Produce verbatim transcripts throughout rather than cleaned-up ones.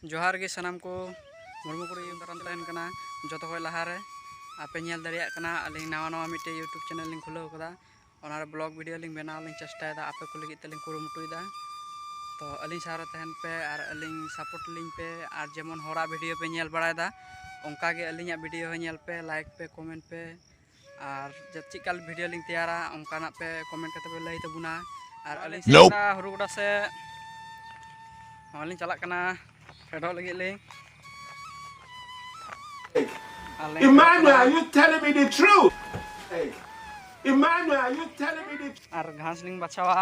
ᱡᱚᱦᱟᱨ ᱜᱮ ᱥᱟᱱᱟᱢ ᱠᱚ, ᱢᱩᱨᱢᱩ ᱠᱩᱲᱤ ᱫᱟᱨᱟᱢ ᱛᱟᱦᱮᱱ ᱠᱟᱱᱟ᱾ ᱡᱚᱛᱚ ᱠᱷᱚᱡ ᱞᱟᱦᱟᱨᱮ ᱟᱯᱮ ᱧᱮᱞ ᱫᱟᱲᱮᱭᱟᱜ ᱠᱟᱱᱟ, ᱟᱹᱞᱤᱧ ᱱᱟᱣᱟ ᱱᱟᱣᱟ ᱢᱤᱫᱴᱮᱡ YouTube channel ᱞᱤᱧ ᱠᱷᱩᱞᱟᱹᱣ ᱠᱟᱫᱟ᱾ ᱚᱱᱟᱨᱮ vlog video ᱞᱤᱧ ᱵᱮᱱᱟᱣ ᱞᱤᱧ ᱪᱮᱥᱴᱟᱭᱮᱫᱟ, ᱟᱯᱮ ᱠᱚ ᱞᱟᱹᱜᱤᱫ ᱛᱮᱞᱤᱧ ᱠᱩᱨᱩᱢᱩᱴᱩᱭᱮᱫᱟ᱾ ᱛᱚ ᱟᱹᱞᱤᱧ ᱥᱟᱶ ᱨᱮ ᱛᱟᱦᱮᱱ ᱯᱮ ᱟᱨ ᱟᱹᱞᱤᱧ support ᱞᱤᱧ ᱯᱮ, ᱟᱨ ᱡᱮᱢᱚᱱ ᱦᱚᱲᱟᱜ video ᱯᱮ ᱧᱮᱞ ᱵᱟᱲᱟᱭᱮᱫᱟ, ᱚᱱᱠᱟ ᱜᱮ ᱟᱹᱞᱤᱧᱟᱜ video ᱦᱚᱸ ᱧᱮᱞ ᱯᱮ, like ᱯᱮ, comment ᱯᱮ, ᱟᱨ ᱪᱮᱫ ᱪᱮᱫ ᱞᱮᱠᱟ video ᱞᱤᱧ ᱛᱮᱭᱟᱨᱟ, ᱚᱱᱠᱟᱱᱟᱜ ᱯᱮ comment ᱠᱟᱛᱮ ᱯᱮ ᱞᱟᱹᱭ ᱛᱟᱵᱚᱱᱟ᱾ ᱟᱨ ᱟᱹᱞᱤᱧ ᱥᱮᱫ ᱦᱩᱲᱩ ᱜᱚᱰᱟ ᱥᱮᱫ ᱦᱚᱸ ᱞᱤᱧ ᱪᱟᱞᱟᱜ ᱠᱟᱱᱟ᱾ ᱯᱷᱮᱰᱚᱜ ᱞᱟᱹᱜᱤᱫ ᱞᱤᱧ᱾ ᱟᱨ ᱞᱤᱧ ᱯᱷᱮᱰᱚᱜ ᱠᱟᱱᱟ᱾ Emmanuel, are you telling me the truth? Hey, Emmanuel, are you telling me the truth? ᱟᱨ ᱜᱷᱟᱥ ᱞᱤᱧ ᱵᱟᱪᱷᱟᱣᱟ᱾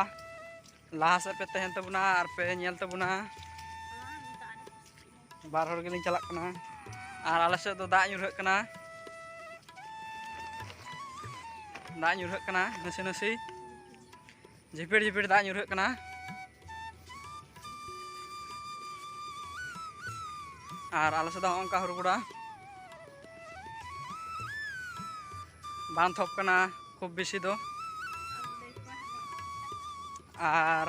ᱞᱟᱦᱟ ᱥᱮᱫ ᱯᱮ ᱛᱟᱦᱮᱱ ᱛᱟᱵᱚᱱᱟ ᱟᱨ ᱯᱮ ᱧᱮᱞ ᱛᱟᱵᱚᱱᱟ᱾ ᱵᱟᱨ ᱦᱚᱲ ᱜᱮᱞᱤᱧ ᱪᱟᱞᱟᱜ ᱠᱟᱱᱟ᱾ ᱟᱨ ᱟᱞᱮ ᱥᱮᱫ ᱫᱚ ᱫᱟᱜ ᱧᱩᱨᱦᱟᱹᱜ ᱠᱟᱱᱟ, ᱫᱟᱜ ᱧᱩᱨᱦᱟᱹᱜ ᱠᱟᱱᱟ ᱱᱟᱥᱮ ᱱᱟᱥᱮ, ᱡᱷᱤᱯᱤᱨ ᱡᱷᱤᱯᱤᱨ ᱫᱟᱜ ᱧᱩᱨᱦᱟᱹᱜ ᱠᱟᱱᱟ᱾ ᱟᱨ ᱟᱞᱮ ᱥᱮᱫ ᱫᱚ ᱦᱚᱸᱜᱼᱚ ᱱᱚᱝᱠᱟ ᱦᱩᱲᱩ ᱜᱚᱰᱟ ᱵᱟᱝ ᱛᱷᱚᱯ ᱠᱟᱱᱟ ᱠᱷᱩᱵ ᱵᱮᱥᱤ ᱫᱚ᱾ ᱟᱨ,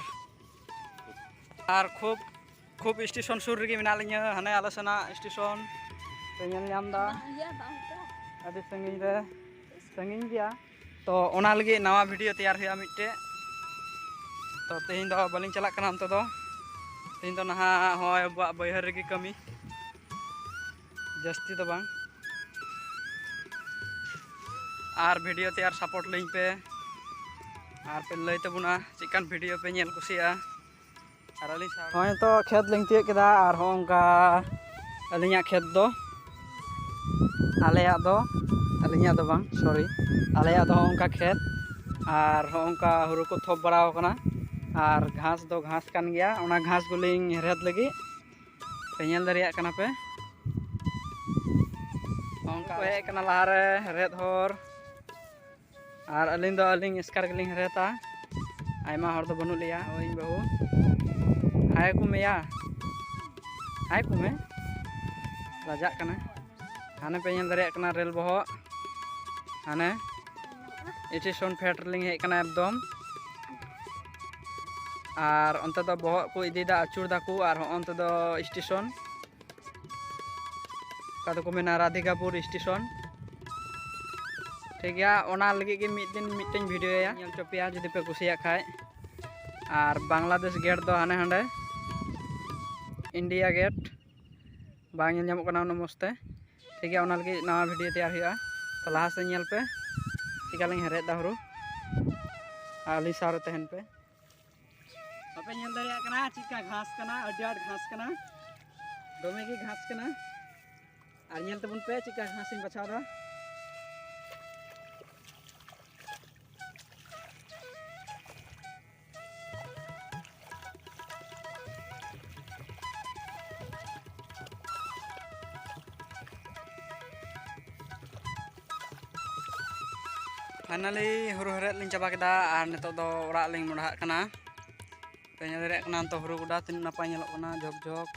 ᱟᱨ ᱠᱷᱩᱵ, ᱠᱷᱩᱵ ᱥᱴᱮᱥᱚᱱ ᱥᱩᱨ ᱨᱮᱜᱮ ᱢᱮᱱᱟᱜ ᱞᱤᱧᱟᱹ᱾ ᱦᱟᱱᱮ ᱟᱞᱮ ᱥᱮᱱᱟᱜ ᱥᱴᱮᱥᱚᱱ ᱯᱮ ᱧᱮᱞ ᱧᱟᱢ ᱮᱫᱟ, ᱟᱹᱰᱤ ᱥᱟᱺᱜᱤᱧ ᱨᱮ, ᱥᱟᱺᱜᱤᱧ ᱜᱮᱭᱟ᱾ ᱛᱚ ᱚᱱᱟ ᱞᱟᱹᱜᱤᱫ ᱱᱟᱣᱟ video ᱛᱮᱭᱟᱨ ᱦᱩᱭᱩᱜᱼᱟ ᱢᱤᱫᱴᱮᱡ᱾ ᱛᱚ ᱛᱮᱦᱮᱧ ᱫᱚ ᱵᱟᱹᱞᱤᱧ ᱪᱟᱞᱟᱜ ᱠᱟᱱᱟ ᱚᱱᱛᱮ ᱫᱚ᱾ ᱛᱮᱦᱮᱧ ᱫᱚ ᱱᱟᱦᱟᱜ ᱦᱚᱸᱜᱼᱚᱭ ᱟᱵᱚᱣᱟᱜ ᱵᱟᱹᱭᱦᱟᱹᱲ ᱨᱮᱜᱮ ᱠᱟᱹᱢᱤ, ᱡᱟᱹᱥᱛᱤ ᱫᱚ ᱵᱟᱝ᱾ ᱟᱨ video ᱛᱮᱭᱟᱨ support ᱞᱤᱧ ᱯᱮ, ᱟᱨ ᱯᱮ ᱞᱟᱹᱭ ᱛᱟᱵᱚᱱᱟ ᱪᱮᱫ ᱞᱮᱠᱟᱱ video ᱯᱮ ᱧᱮᱞ ᱠᱩᱥᱤᱭᱟᱜᱼᱟ᱾ ᱟᱨ ᱟᱹᱞᱤᱧ ᱥᱟᱶ ᱦᱚᱸᱜᱼᱚᱭ ᱱᱤᱛᱚᱜ ᱠᱷᱮᱛ ᱞᱤᱧ ᱛᱤᱭᱳᱜ ᱠᱮᱫᱟ᱾ ᱟᱨ ᱦᱚᱸᱜᱼᱚ ᱱᱚᱝᱠᱟ ᱟᱹᱞᱤᱧᱟᱜ ᱠᱷᱮᱛ ᱫᱚ, ᱟᱞᱮᱭᱟᱜ ᱫᱚ, ᱟᱹᱞᱤᱧᱟᱜ ᱫᱚ ᱵᱟᱝ, sorry, ᱟᱞᱮᱭᱟᱜ ᱫᱚ ᱦᱚᱸᱜᱼᱚ ᱱᱚᱝᱠᱟ ᱠᱷᱮᱛ᱾ ᱟᱨ ᱦᱚᱸᱜᱼᱚ ᱱᱚᱝᱠᱟ ᱦᱩᱲᱩ ᱠᱚ ᱛᱷᱚᱯ ᱵᱟᱲᱟᱣ ᱠᱟᱱᱟ᱾ ᱟᱨ ᱜᱷᱟᱥ ᱫᱚ ᱜᱷᱟᱥ ᱠᱟᱱ ᱜᱮᱭᱟ, ᱚᱱᱟ ᱜᱷᱟᱥ ᱠᱚᱞᱤᱧ ᱦᱮᱲᱦᱮᱫ ᱞᱟᱹᱜᱤᱫ᱾ ᱯᱮ ᱧᱮᱞ ᱫᱟᱲᱮᱭᱟᱜ ᱠᱟᱱᱟ ᱯᱮ, ᱦᱚᱸᱜᱼᱚ ᱱᱚᱝᱠᱟ ᱠᱚ ᱦᱮᱡ ᱠᱟᱱᱟ ᱞᱟᱦᱟᱨᱮ ᱦᱮᱲᱦᱮᱫ ᱦᱚᱲ᱾ ᱟᱨ ᱟᱹᱞᱤᱧ ᱫᱚ ᱟᱹᱞᱤᱧ ᱮᱥᱠᱟᱨ ᱜᱮᱞᱤᱧ ᱦᱮᱲᱦᱮᱫᱟ᱾ ᱟᱭᱢᱟ ᱦᱚᱲ ᱫᱚ ᱵᱟᱹᱱᱩᱜ ᱞᱮᱭᱟ᱾ ᱦᱳᱭ, ᱤᱧ ᱵᱟᱹᱦᱩ᱾ ᱦᱟᱭ ᱠᱚ ᱢᱮᱭᱟ, ᱦᱟᱭ ᱠᱚ ᱢᱮ᱾ ᱞᱟᱡᱟᱜ ᱠᱟᱱᱟ᱾ ᱦᱟᱱᱮ ᱯᱮ ᱧᱮᱞ ᱫᱟᱲᱮᱭᱟᱜ ᱠᱟᱱᱟ ᱨᱮᱞ ᱵᱚᱦᱚᱜ᱾ ᱦᱟᱱᱮ ᱥᱴᱮᱥᱚᱱ ᱯᱷᱮᱰ ᱨᱮᱞᱤᱧ ᱦᱮᱡ ᱠᱟᱱᱟ ᱮᱠᱫᱚᱢ᱾ ᱟᱨ ᱚᱱᱛᱮ ᱫᱚ ᱵᱚᱦᱚᱜ ᱠᱚ ᱤᱫᱤᱭᱮᱫᱟ, ᱟᱹᱪᱩᱨ ᱫᱟᱠᱚ᱾ ᱟᱨ ᱦᱚᱸᱜᱼᱚ ᱚᱱᱛᱮ ᱫᱚ ᱥᱴᱮᱥᱚᱱ, ᱚᱠᱟ ᱫᱚᱠᱚ ᱢᱮᱱᱟ ᱨᱟᱫᱷᱤᱠᱟᱯᱩᱨ ᱥᱴᱮᱥᱚᱱ᱾ ᱴᱷᱤᱠ ᱜᱮᱭᱟ, ᱚᱱᱟ ᱞᱟᱹᱜᱤᱫ ᱜᱮ ᱢᱤᱫ ᱫᱤᱱ ᱢᱤᱫᱴᱮᱱ ᱵᱷᱤᱰᱤᱭᱳᱭᱟ, ᱧᱮᱞ ᱦᱚᱪᱚ ᱯᱮᱭᱟ ᱡᱩᱫᱤ ᱯᱮ ᱠᱩᱥᱤᱭᱟᱜ ᱠᱷᱟᱡ᱾ ᱟᱨ ᱵᱟᱝᱞᱟᱫᱮᱥ ᱜᱮᱴ ᱫᱚ ᱦᱟᱱᱮ ᱦᱟᱸᱰᱮ, ᱤᱱᱰᱤᱭᱟ ᱜᱮᱴ ᱵᱟᱝ ᱧᱮᱞ ᱧᱟᱢᱚᱜ ᱠᱟᱱᱟ ᱩᱱᱟᱹᱜ ᱢᱚᱡᱽ ᱛᱮ᱾ ᱴᱷᱤᱠ ᱜᱮᱭᱟ, ᱚᱱᱟ ᱞᱟᱹᱜᱤᱫ ᱱᱟᱣᱟ ᱵᱷᱤᱰᱤᱭᱳ ᱛᱮᱭᱟᱨ ᱦᱩᱭᱩᱜᱼᱟ᱾ ᱛᱚ ᱞᱟᱦᱟ ᱥᱮᱫ ᱧᱮᱞ ᱯᱮ ᱪᱮᱠᱟ ᱞᱤᱧ ᱦᱮᱨᱮᱫ ᱮᱫᱟ ᱦᱩᱲᱩ, ᱟᱨ ᱟᱹᱞᱤᱧ ᱥᱟᱶ ᱨᱮ ᱛᱟᱦᱮᱱ ᱯᱮ᱾ ᱵᱟᱯᱮ ᱧᱮᱞ ᱫᱟᱲᱮᱭᱟᱜ ᱠᱟᱱᱟ ᱪᱮᱫᱠᱟ ᱜᱷᱟᱥ ᱠᱟᱱᱟ, ᱟᱹᱰᱤ ᱟᱸᱴ ᱜᱷᱟᱥ ᱠᱟᱱᱟ, ᱫᱚᱢᱮ ᱜᱮ ᱜᱷᱟᱥ ᱠᱟᱱᱟ᱾ ᱟᱨ ᱧᱮᱞ ᱛᱟᱵᱚᱱ ᱯᱮ ᱪᱮᱫᱠᱟ ᱜᱷᱟᱥ ᱤᱧ ᱵᱟᱪᱷᱟᱣ ᱮᱫᱟ᱾ ᱯᱷᱟᱭᱱᱟᱞᱤ ᱦᱩᱲᱩ ᱦᱮᱲᱦᱮᱫ ᱞᱤᱧ ᱪᱟᱵᱟ ᱠᱮᱫᱟ ᱟᱨ ᱱᱤᱛᱚᱜ ᱫᱚ ᱚᱲᱟᱜ ᱞᱤᱧ ᱢᱚᱦᱰᱟᱜ ᱠᱟᱱᱟ᱾ ᱯᱮ ᱧᱮᱞ ᱫᱟᱲᱮᱭᱟᱜ ᱠᱟᱱᱟ ᱱᱤᱛᱚᱜ ᱦᱩᱲᱩ ᱜᱚᱰᱟ ᱛᱤᱱᱟᱹᱜ ᱱᱟᱯᱟᱭ ᱧᱮᱞᱚᱜ ᱠᱟᱱᱟ, ᱡᱷᱚᱠ ᱡᱷᱚᱠ᱾